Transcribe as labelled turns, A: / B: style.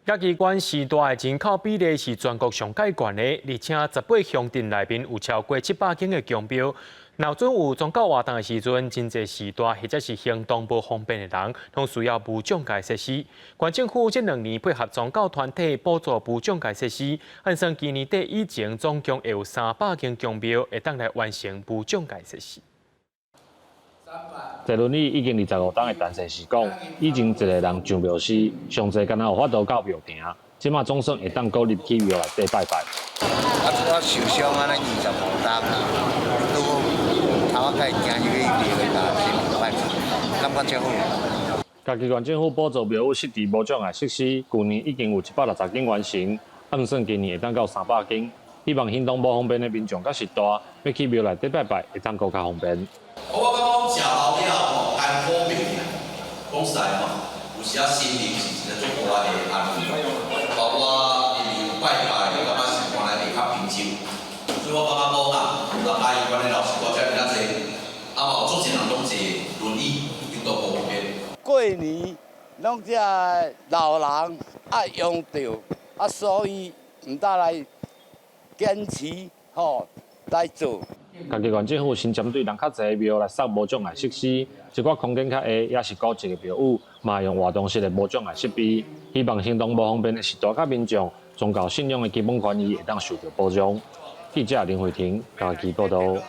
A: 嘉義縣士大的人口比例是全國上蓋懸的，而且18鄉鎮內面有超過700間的宮廟。若準有宗教活動的時陣，真濟序大或者是行動無方便的人，攏需要無障礙設施。縣政府這2年配合宗教團體補助無障礙設施，按算今年底以前總共會有300間宮廟會當來完成無障礙設施。
B: 坐輪椅已經25冬的陳世時講，以前一個人上廟時，上濟敢若有法度到廟埕，這馬總算會當閣入去廟內底拜拜。
C: 啊，我受傷按呢25冬啊，拄頭仔開行入去廟內頭拜，感覺足好。
B: 嘉義縣政府補助廟宇設置無障礙設施，舊年已經有160間完成，按算今年會當到300間。希望行動無方便的民眾佮序大，欲去廟內底拜拜，會當閣較方便。
D: 我感覺講食老了吼，艱苦袂爾，講實在吼，有時仔心靈是一個足大的安慰，包括入廟拜拜，你感覺心肝內會較平靜。所以我感覺講啊，嘉義縣的老序大遮爾仔濟，啊嘛有足濟人攏坐輪椅，行動無方便。
E: 過年攏這老人愛用著，啊，所以毋得來堅持吼來做。
B: 嘉義縣政府先針對人較濟的廟來設無障礙設施，一寡空間較狹，也是古蹟的廟宇，嘛用活動式的無障礙設備，希望行動無方便的序大佮民眾，宗教信仰的基本權益會當受著保障。記者林慧婷嘉義報導。